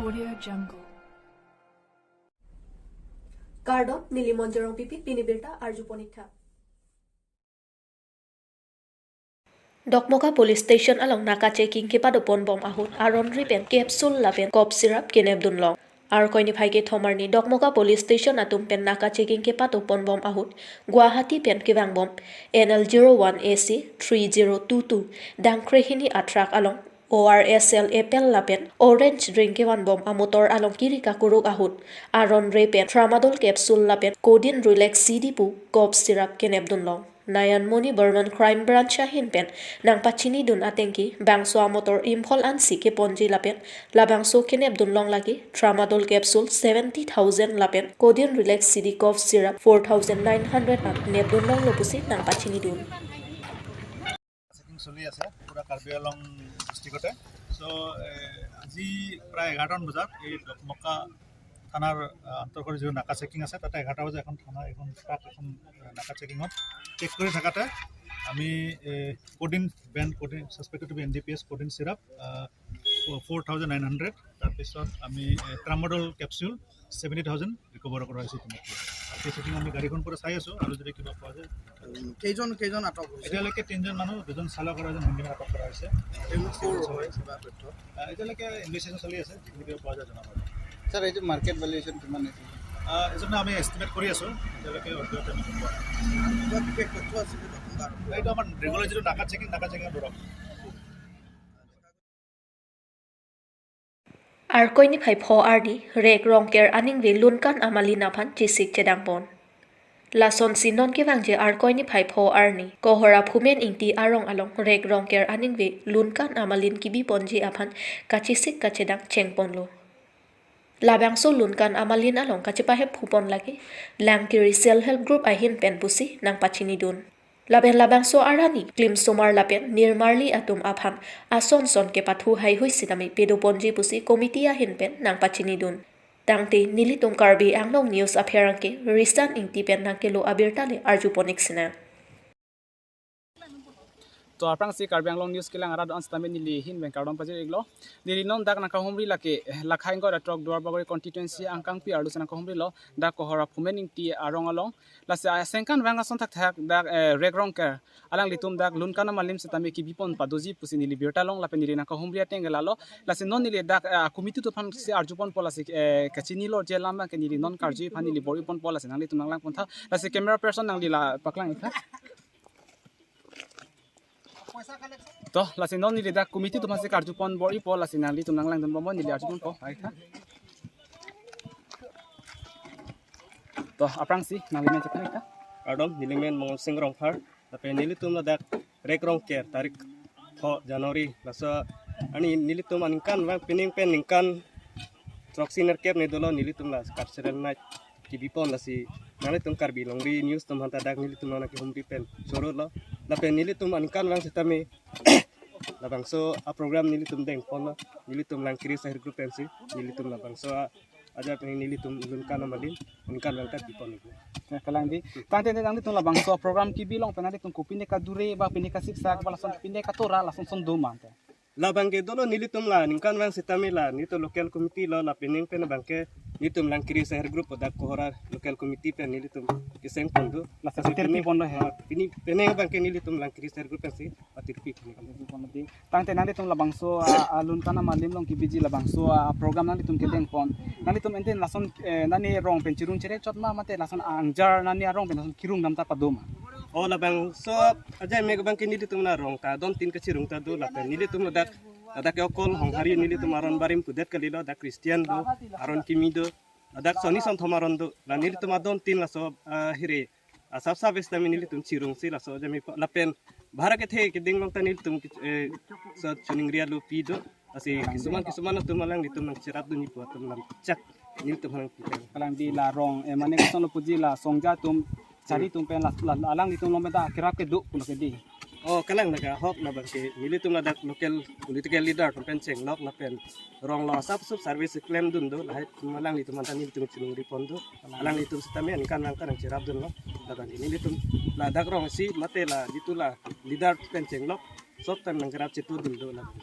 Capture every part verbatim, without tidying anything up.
Audio Jungle. Kardom, neli Monjorong Pipi, pini birta arjupon ik tha. Dokmoka Police Station along naka checking kepadopon bom ahut aron ri pen capsule lapen cough syrup kenepdun long. Arkoi niphai kethom arni Dokmoka Police Station atum pen naka checking kepadopon bom ahut Guwahati pen kevang bom N L zero one A C three zero two two dangkre hini a truck along O R S L apple lapen orange drink kevan bom amotor along kiri kakuruk ahut aron ri pen tramadol capsule lapen codeine relax C D pu cough syrup kenepdun long. Nayanmoni Burman Crime Branch ahin pen nangpachinidun atengke bangso amotor Imphal ansi keponji lapen labangso kenepdun long lake tramadol capsule seventy thousand lapen codeine relax C D cough syrup four thousand nine hundred an nepdun longlo pusi nangpachinidun. Checking চলি আছে পুৰা কাৰ্বি আংলং ডিষ্ট্ৰিক্টতে। চ' আজি প্ৰায় এঘাৰটামান বজাত এই দকমকা থানাৰ আহ, অন্তৰ্গত যিটো নাকা চেকিং আছে, তাতে এঘাৰটা বজাত এখন থানা এখন ট্ৰাক এখন আহ, নাকা চেকিঙত চেক কৰি থাকোঁতে আমি codeine brand codeine suspected to be N D P S codeine syrup four thousand nine hundred, তাৰপিছত আমি tramadol capsule seventy thousand recover কৰা হৈছে ইতিমধ্যে। বাকী চেকিং আমি গাড়ীখন পুৰা চাই আছোঁ আৰু যদি কিবা পোৱা যায়। কেইজন কেইজন আটক হৈছে? এতিয়ালৈকে তিনিজন মানুহ, দুজন চালক আৰু এজন হেণ্ডিমেন আটক কৰা হৈছে। তেওঁলোক ক'ৰ হয় কিবা তথ্য? আহ, এতিয়ালৈকে ইনভেষ্টিগেশ্যন চলি আছে, যিখিনি কিবা পোৱা যায় জনাব। ছাৰ, এইটো মাৰ্কেট ভেলুৱেশ্যন কিমান হৈছে? আহ, এইজনে আমি এষ্টিমেট কৰি আছোঁ, এতিয়ালৈকে অদ্যয়তে আমি গম পোৱা নাই। কিবা বিশেষ তথ্য আছে নেকি আপোনাৰ? এইটো আমাৰ ৰেগুলাৰ যিটো নাকা চেকিং, নাকা চেকিং ধৰক। Arkoi niphai pho arni Rek Rongker aningve Lunkan Amalin aphan chesik chedangpon. Lasonsi non kevangji Arkoi niphai pho arni Kohora Phumen Ingti arong along Rek Rongker aningve Lunkan Amalin kebiponji aphan kachesik kachedang chengponlo. Labangso Lunkan Amalin along kachepahem phupon lake Langkiri Self Help Group ahin pen pusi nangpachinidun. Lapen labangso arani Klimsomar lapen Nirmarli atum aphan ason son kepathu haihui sitame pedoponji pusi committee ahin pen nangpachinidun. Tangte nelitum Karbi Anglong News apherangke Risan Ingti pen nangkelo abirta le arjupon ik sinang. To aphrangsi Karbi Anglong News kelang arat an sitame neli ahin pen kardom pajir iklo. Neli non dak nangkahumri lake Lakhaingot atrok Duarbagori constituency Angkangpi arlo si nangkahumrilo, dak Kohora Phumen Ingti arong along. Lasi asengkan vang ason thakthak dak eh, Rek Rongker alanglitum dak Lunkan Amalin sitame kebipon padoji pusi neli birta long lapen neli nangkahumri ateng ke lalo. Lasi non neli dak eh, committee atum aphansi arjuponpo, lasi eh, kachinilo je alam abangke neli non karju aphan neli bor-iponpo, lasi nanglitum nanglangpon tha. Lasi camera person nangli la paklang ik tha. To, lasi non neli dak committee atum aphansi karjupon bor-ipo, lasi nanglitum nanglangdunbom, neli arjuponpo. Ai tha. To, aphrangsi nangli men chephan ik tha. Kardom, neli men Mongol Sing Rongphar, lapen nelitum ladak Rek Rongker tarik pho January, laso arni nelitum aningkan vang pining pen ningkan throksi nerkep ni dolo nelitum la cultural night kebipon, lasi nanglitum Karbi Longri News atum aphanta dak nelitum nangkehumri pen chorolo. Lapen nelitum aningkan vang sitame labangso aprogram nelitum dengponlo, nelitum Langkiri Self Help Group pensi, nelitum labangso a- ajat ni nelitum Lunkan Amalin aningkan vang ta kebipon. Ya, kalang di. Tangte nanglitum labangso program kebi along pen nanglitum kopine kadure ba pine kasiksak ba lason pine katora lason son do ma ante? Labangke dolo nelitum la aningkan vang sitame la nelitum local committee lo, la pining pen abangke nelitum Langkiri Self Help Group dak Kohora local committee pen nelitum keseng pon do. Lason tirpi pon do he. Ah, pini pining abangke nelitum Langkiri Self Help Group pensi patirpi pini. Tangte nanglitum labangso a, a Lunkan Amalin along kebiji labangso a program nanglitum kedengpon. Nanglitum enten lason eh, nani arong pen chirung chirek chot ma mate lason angjar nani arong pen lason kirung dam ta pado ma? Oh, labangso ajai mek abangke nelitum la rong ta adon tin kachirung ta do, lapen nelitum ladak, ladak ke okol Honghari nelitum aron barim pudet kalilo, dak Christian do, aron kimi do, ladak soni sonthom aron do, la nelitum adon tin laso ah, hire asap sap sitame nelitum chirungsi laso ajai mek lapen bhara kethe keding along ta nelitum eh, so chuning ria lo pi do. Lasi kisuman kisuman atum alanglitum nangcherapdunji pu atum lam chak nelitum nangpi. Kalang di la rong eh, mane kosonlo puji la songja atum chari atum pen la, la alanglitum along pen ta kerap kedo pulo ke di. Oh, kalang naga hok na bangke nelitum ladak local political leader atum pen chenglok lapen rong lo asap sup service klemdun do, lahai alanglitum aphanta nelitum chirungri pon do. Alanglitum sitame aningkan vang ta nangcherapdunlo. Labang nelitum ladak rong si mate la jitu la leader pen chenglok sop tan nangcherap chetudun do labang.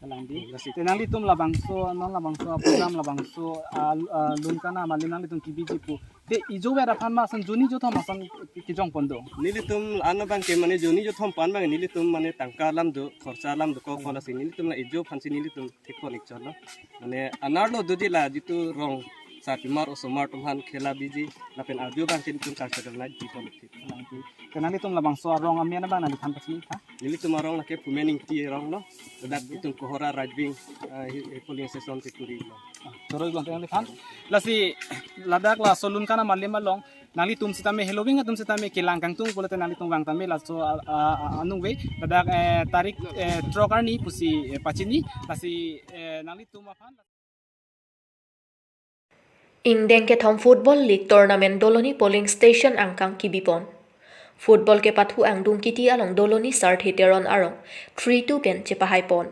Langdi. Lasi. Te nanglitum labangso, non labangso, program labangso, ah, ah, Lunkana Malim nanglitum kebiji pu. Te ijo ver aphan ma ason joni jothom ason kejong pon do. Nelitum ano abangke mane joni jothom pu-an abang nelitum mane tangka alam do, khorcha alam do ko ko lasi nelitum la ijo aphansi nelitum thek pon ik chotlo. Mane anerlo doji la jitu rong sarpimar osomar atum aphan khela biji lapen ajo abangke nelitum cultural night ji pon ik. Te nanglitum labangso arong amen abang nangli than pachini tha? Nelitum arong lake Phumen Ingti arong lo. Ladak itum Kohora right wing, ah, hi, hi polling station si kuri lo. Ah, choro ik long te nangliphan. Lasi ladak laso Lunkana Malim along nanglitum sitame heloving atum sitame kelang kangtung pulote nanglitum vang tame laso, ah, ah, ah, anung ve ladak, eh, tarik, eh, throk arni pusi, eh, pachini lasi, eh, nanglitum aphan. Ingdeng kethom Football League Tournament Doloni Polling Station angkang kebipon. Football kepathu angdung kiti along Doloni Sarthe Teron arong three two pen chepahai pon.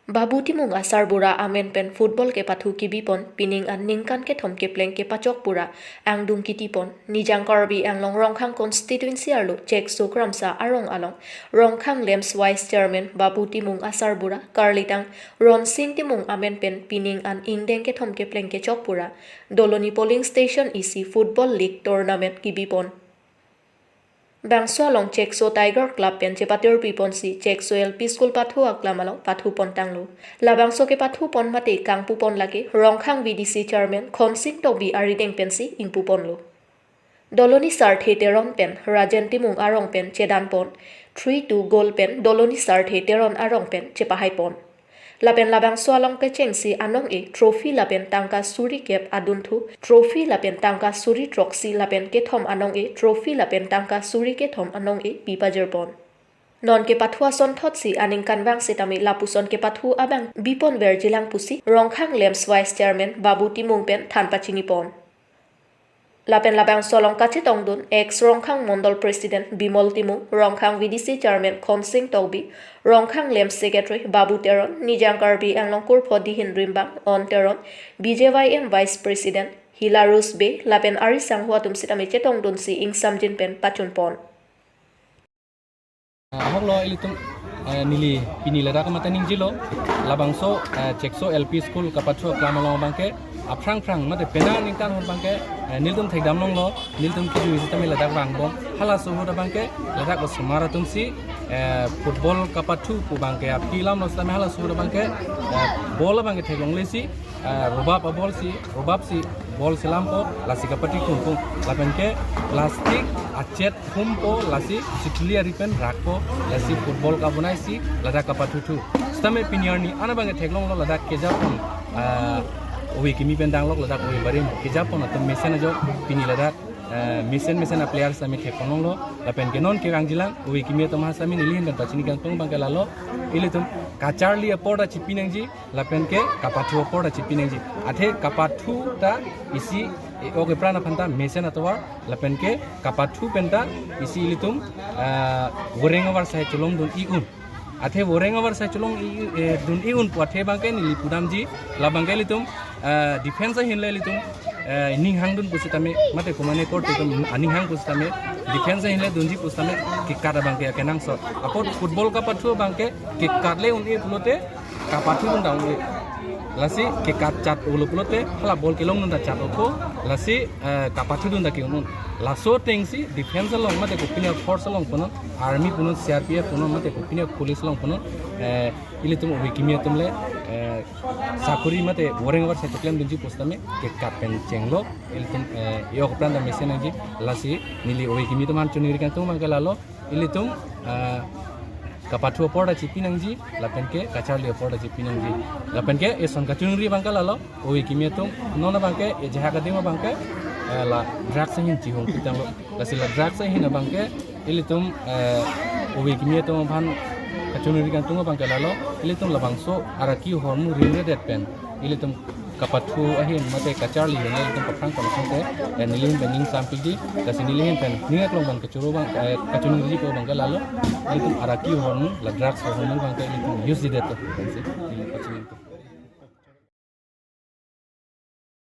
Babu Timung Asarbura amen pen football kepathu kebipon pining an ningkan kethom kepleng kepachok pura angdung kiti pon. Nijang Karbi Anglong Rongkhang constituency arlo Chekso Kramsa arong along Rongkhang LAMPS Vice Chairman Babu Timung Asarbura, karlitang Ronsing Timung amen pen pining an ingdeng kethom kepleng kechok pura Doloni Polling Station isi Football League Tournament kebipon. Bangso along Chekso Tiger Club pen chepatirpi ponsi Chekso L P School pathu aklam along pathu pon tanglo. Labangso kepathu pon mate kangpu pon lake Rongkhang V D C Chairman Khonsing Tokbi arideng pensi ingpu ponlo. Doloni Sarthe Teron pen Rajen Timung arong pen chedan pon three two goal pen Doloni Sarthe Teron arong pen chepahai pon. Lapen labangso along kechengsi anong-e trophy lapen tangka suri kep adunthu, trophy lapen tangka suri throksi lapen kethom anong-e trophy lapen tangka suri kethom anong-e pi pajir pon. Non kepathu asonthotsi aningkanvang sitame lapuson kepathu abang bipon verjilang pusi Rongkhang LAMPS Vice Chairman Babu Timung pen than pachini pon. Lapen labangso along kachetongdun ex Rongkhang Mondol President Bimol Timung, Rongkhang V D C Chairman Khonsing Tokbi, Rongkhang LAMPS Secretary Babu Teron, Nijang Karbi Anglong Kurpho Dihin Rimbang On Teron, B J Y M Vice President Hilarus Bey lapen ari sangho atum sitame chetongdunsi ingsamjin pen pachun pon. Ah, ahok lo ilitum, eh, neli pini ladak mata ningjilo, labangso, eh, Chekso L P School kapathu aklam along abangke aphrang phrang mate penang ningkan ahut abangke, eh, nelitum thekdam longlo, nelitum kejui sitame ladak vangbom, halaso ahut abangke ladak osomar atumsi, eh, football kapathu pu abangke aphi alam lo sitame halaso ahut abangke, eh, ball abangke theklonglesi, eh, robab aball si, robab si ball selampo, lasi kapatri kumpung, lapenke plastic achet humpo, lasi sitli ari pen rakpo, lasi football kabonaisi ladak kapathuthu. Sitame pini arni an abangke theklonglo ladak kejapon, ah, ove kimi pen danglok ladak ove barim kejapon atum mesen ajok pini ladak, ah, mesen mesen a-players ami thekponlonglo, lapenke non kevangjilang ove kimi atum ha sitame neli ahin pen pachini kangtung abangke lalo, ilitum kacharli apor ta chipi nangji, lapenke kapathu apor ta chipi nangji. Athe kapathu ta isi, eh, ok epran aphan ta mesen atovar, lapenke kapathu pen ta isi ilitum, ah, voreng avar sai cholongdun ik un. Athe voreng avar sai cholong i, eh, dun ik un pu athe abangke neli pudamji, labangke ilitum, ah, defense ahinle ilitum, eh, ning hangdun pusitame, mate komane korte atum aning hang pusitame, defense ahinle dunji pusitame, kekat abangke akenangsot. Apot football kapathu abangke, kekatle un-e pulote, kapathudun ta un-e. Lasi kekat chat olo pulote, hala ball kelongdun ta chat oko, lasi, eh, kapathudun ta ke-un un. Laso atengsi defense along mate kopine force along punon, army punon, C R P F punon, mate kopine police along punon, eh, ilitum ove kimi atumle, eh, sakuri mate voreng avar sai choklemdunji pusitame, kekat pen chenglo, ilitum, eh, e-ok epran ta mesen nangji, lasi neli ove kimi atum aphan choningri kangtung abangke lalo, ilitum, ah, kapathu apor ta chipi nangji, lapenke kacharli apor ta chipi nangji. Lapenke eson kachoningri abangke lalo, ove kimi atum, non abangke, ejahak adim abangke, eh, la drugs ahin chihong pitanglo. Lasi la drugs ahin abangke, ilitum, eh, ove kimi atum aphan kachoningri kangtung abangke lalo, ilitum labangso araki ahormu rimredet pen, ilitum kapathu ahin mate kacharli ahin ilitum kaphrang pon asonte, eh, neli ahin pen ning sampiji, lasi neli ahin pen ning aklong pen kachoro abang, eh, kachoningri po abangke lalo, ilitum araki ahormu, la drugs ahormu abangke ilitum use jidet to, pensi.